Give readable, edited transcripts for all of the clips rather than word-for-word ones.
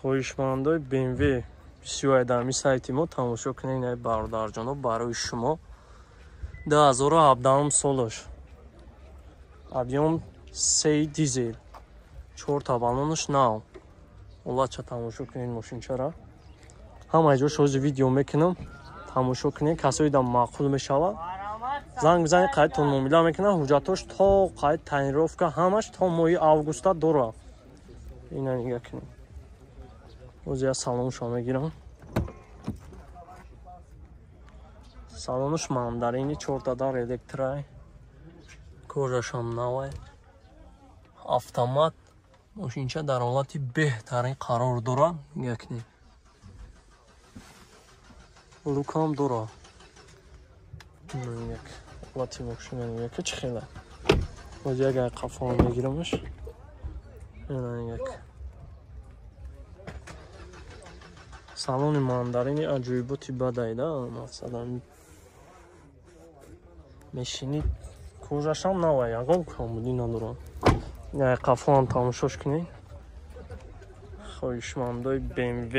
Хоҳишмандои BMW бисёр дар ҳамин сайти мо тамошо кунед, ай бародарҷоно, барои шумо 2017 солаш. Объем 3 дизел. 4 та баллонаш нав. Олача тамошо кунед мошинчара. Ҳамаи ҷош ҳозир видео мекунам. Тамошо кунед, касое дар маъқул мешавад. Занг бизанед, қайдтон муомила мекунад. Ҳуҷҷатош то қайд тонировка ҳамаш то моҳи августа дорад. Ина нигаҳ кунед. Ҳозир я салоншо мегирам. Салонаш мандарини 4 дар электрай. Кожашам навай. Автомат. Мошинча дар ҳолати беҳтарин қарор дорад. Нигаҳ кунед. Лукам дорад. Як ҳолати мошина нигаҳ ки чӣ хела. Ҳозир як қафо мегирамаш. Ина як. Салони мандарини аҷоиботи бадайда, мақсадам мешинӣ кожашам навай, ягон камбудӣ надорад. Як қафоам тамошош кунед. Хоҳишмандои BMW,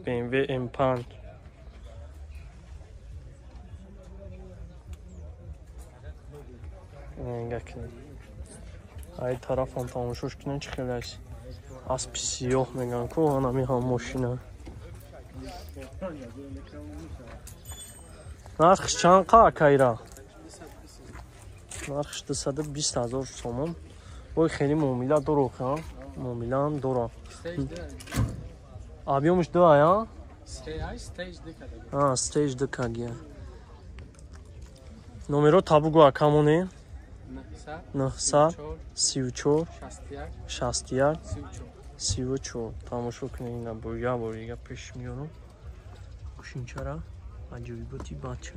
BMW M5. Нигоҳ кунед. Ай тарафам тамошош кунед, чӣ хеле аст. Аспи сиёҳ мегӯянд ку, анами ҳам мошина. Нархш чанд қа акайра? Нархш 220 ҳазор сомон. Ой, хеле муомила дорад, ха? Муомилаам дорад. Объемш 2 ая? А, стейҷ 2 кагия. Номеро табугу акамоне? 934 61 34. Тамошо кунед, ина бо як бор дига пеш меорам. Мошинчара аҷоиботи бача.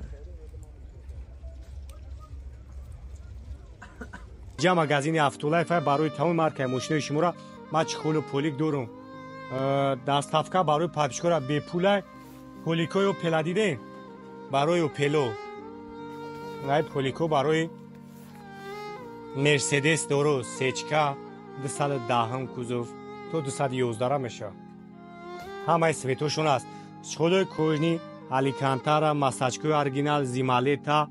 Ҷа магазини Автолайф барои тамоми маркаи мошинои шуморо ман чехолу полик дорум. Доставка барои папишкора бепулай. Поликои Опела дидем? Барои Опело. Най полико барои Мерседес дору, сечка 210 кузов то 211 мешавад. Ҳамаи светошон аст. Чехолои кожни, аликантара, масачкои оригинал, зималета.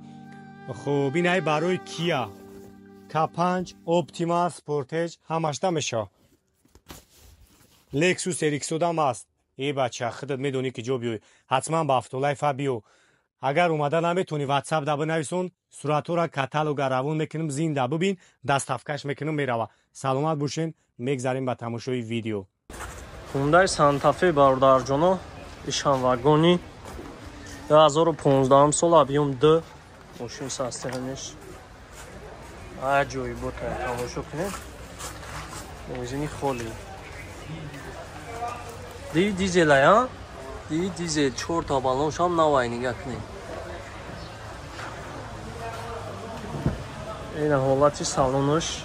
Хуб, инай барои Kia K5, Optima, Sportage ҳамашда мешавад. Lexus RX-одам аст. Э бача, худат медонӣ ки ҷо биёй. Ҳатман ба Автолайфа биё. Агар омада наметонӣ, WhatsApp да бинависон, суратҳоро каталога равон мекунем, зинда бибин, доставкаш мекунем, мерава. Саломат бошен, мегзарем ба тамошои видео. Hyundai Santa Fe бародарҷоно, ишам вагони 2015 сол, объем 2, мошин состояниш аҷоибот, тамошо кунед. Бензини холи. Ди дизел ая? Ди дизел 4 та баллоншам навай, нигаҳ кунед. Ина ҳолати салонаш.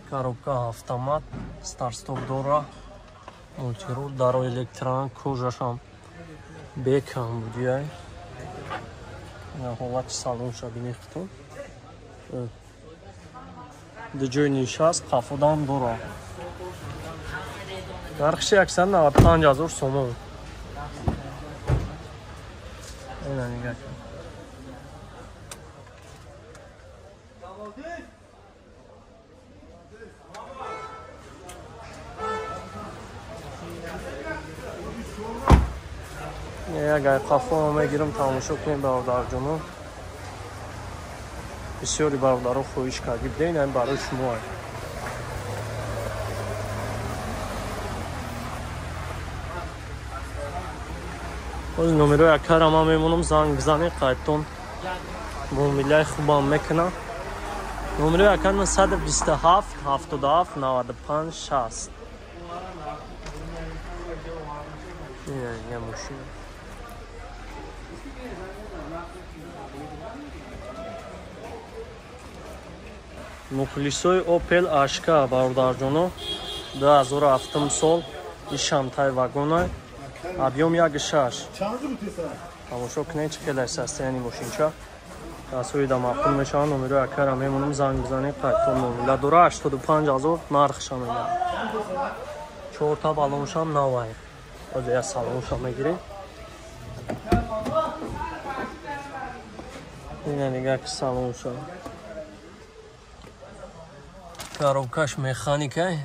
Коробка автомат, старт-стоп дора, мультирул, даро электрон, кожашам бекам будияй. Ина ҳолати салонша бинед худтон. Ду ҷои нишаст, қафодам дора. Нархши 195 ҳазор сомон. Ина нигаҳ кун. Як қафо мегирам, тамошо кунем бародарҷоно. Бисёри бародаро хоҳиш карди биден, ин барои шумо. Ҳозир номерои акара ман мемонам, занг бизанед, қайдтон муомилаи хубам мекунам. Номерои акар 927 77 95 60. Ина мошина. Мухлисои Opel Ashka бародарҷоно, 2007 сол, ишамтай вагонай, объем 1.6. Тамошо кунед чӣ хеле состояние мошинча. Касои да маъқул мешаванд, номерои акара мемонам, занг бизанед, қайтон муомила дора. 85 ҳазор нархша мегӯяд. Чорта балоншам навай. Ҳозир як салонша мегирем. Ина нигоҳ ки салонша. Коробкаш механикай.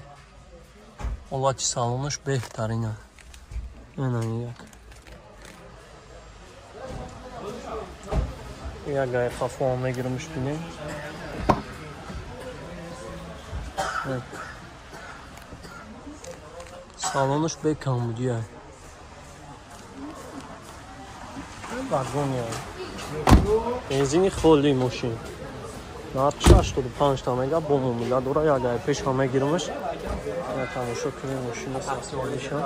Ҳолати салонаш беҳтарина. Ина нигоҳ. Як гай хафо мегиримш бинем. Салонаш бекамбудия. Вагония. Бензини холи мошин. Нархш 85 та мега бо муомила дора. Як гай пеш ҳам мегиримш. Ина тамошо кунем мошина сасолиша.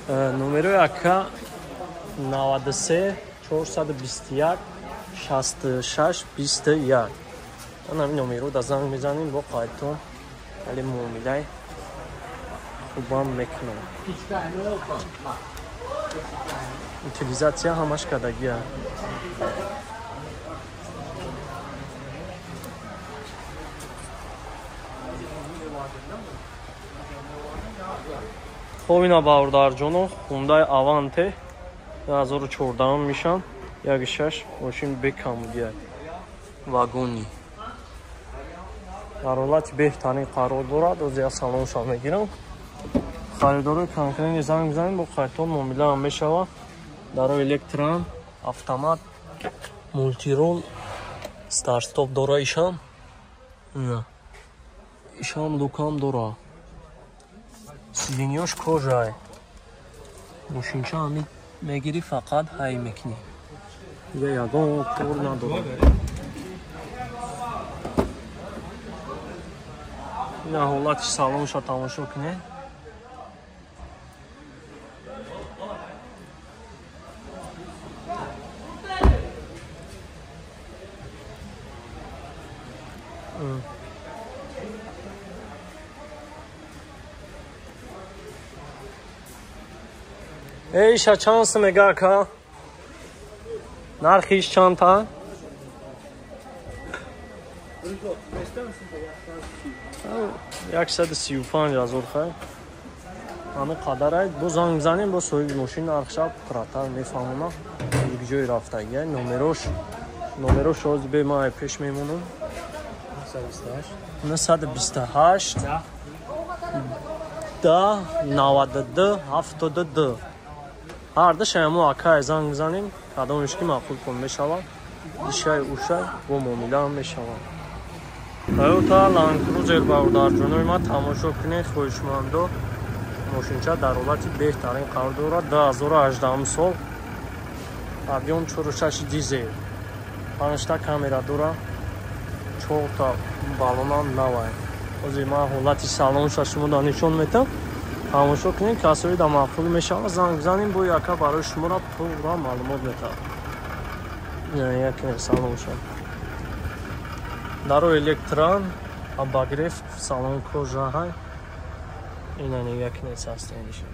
Номерои ака 93 421 66 21. Ана номеро да занг мезанем бо қайтон. Вале муомилаи хубам мекунам. Утилизатсия ҳамаш кардагия. Хоб ина бародарҷоно, Хундай Аванте 2014 мешам, 1.6 мошин бекамудия. Вагони. Дар ҳолати беҳтарин қарор дорад. Оз як салонша мегирам. Харидорои конкретни занг бизанем, бо қайтон муомила ҳам мешавад. Дарои электран, автомат, мултирол, старт-стоп дора ишам. Ина. Ишам лукам дора. Сиденьёш кожай. Мошинча ҳами мегирӣ, фақат ҳай мекунӣ. Дига ягон кор надорад. Ина ҳолати салонша тамошо кунед. Иша чанд сум мега ака? Нархиш чанд та? 135 ҳазор хай. Ҳамин қадарай. Бо занг бизанем, бо соҳиби мошин нархша пурратар мефаҳмонам. Ҷои рафтагия. Номерош ҳозир бе ман пеш мемонам. 928 10 92 72. Ҳар душай мо акай занг бизанем, кадомеш ки маъқул кун мешавад. Ишай ушай бо муомила ҳам мешавад. Toyota Land Cruiser бародарҷонои ман тамошо кунед, хоҳишмандо. Мошинча дар ҳолати беҳтарин қарор дорад. 2018 сол, объём 4.6 дизел, 5та камера дора, 4та балонам навай. Ҳозир ман ҳолати салонша шуморо нишон метам. Тамошо кунед, касои да маъқул мешавад, занг бизанем, бо яка барои шуморо пурра маълумот метавад. Яке салонша. Даро электран, обогрев, салон кожа ҳай. Ина нигоҳ кунед состояниша.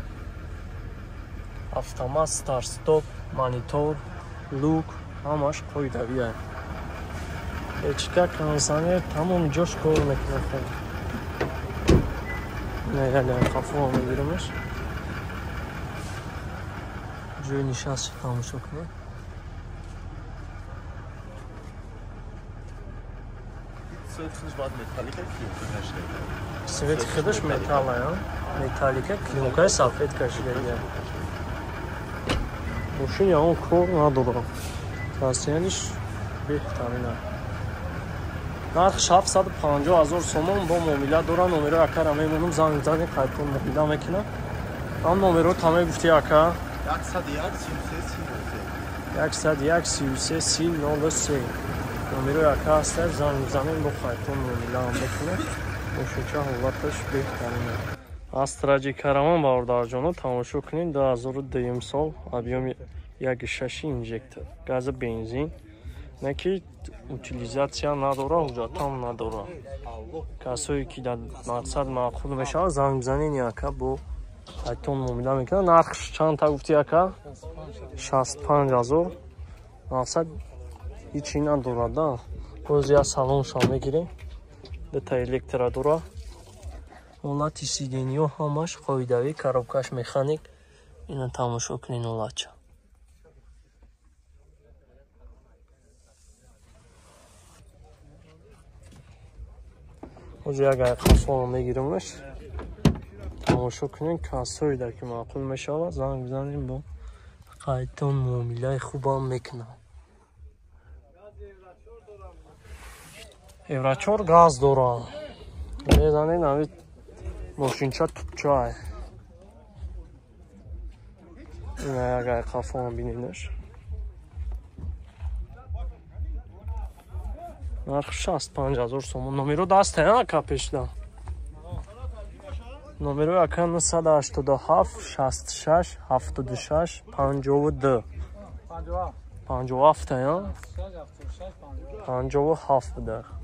Автомат, старт-стоп, монитор, люк, ҳамаш қоидавия. Печка, кондиционер, тамоми ҷош кор мекунад. Не, я хафо мегирамаш. Ҷои нишаст тамошо кунед. Свети худаш металла, металлика, клинкаи сафед кашидагия. Мошин ягон кор надорад. Состояниш беҳтарина. Нархш 750 ҳазор сомон бо муомила дора. Номерои акара мемонам, занг бизанед, қайтон муомила мекунам. Ҳам номеро тамои гуфти ака? 101 33 101 33 03. Номерои ака ҳаста, занг бизанем, бо қайтон муомила ҳам мекунам. Мошинча ҳолаташ беҳтарина. Астраҷи Караван бародарҷоно тамошо кунед, 2002 сол, объёми 1.6 инжектор, гази бензин. Не ки утилизатсия надора, ҳуҷҷатам надора. Касое ки дар мақсад маъқул мешавад, занг бизанед, ака бо қайтон муомила мекунад. Нархш чанд та гуфти ака? 65 ҳазор. Мақсад ҳичи надорад, да. Боз я салонша мегирем. Дута электро дора. Ҳолати сиденьё ҳамаш қоидавӣ, коробкаш механик. Ина тамошо кунед ҳолатча. Ҳозир як қафоро мегирамаш. Тамошо кунед, касоида ки маъқул мешавад, занг бизанем, бо қайтон муомилаи хубам мекунам. Евро 4 газ дора. Мезанед, ҳами мошинча тупча. Ина як қафоро бинедаш. Нарх 65 000 сомон. Номеро даста, ака пешда. Номеро ака 987 66 76 52. 57 я? 57 да.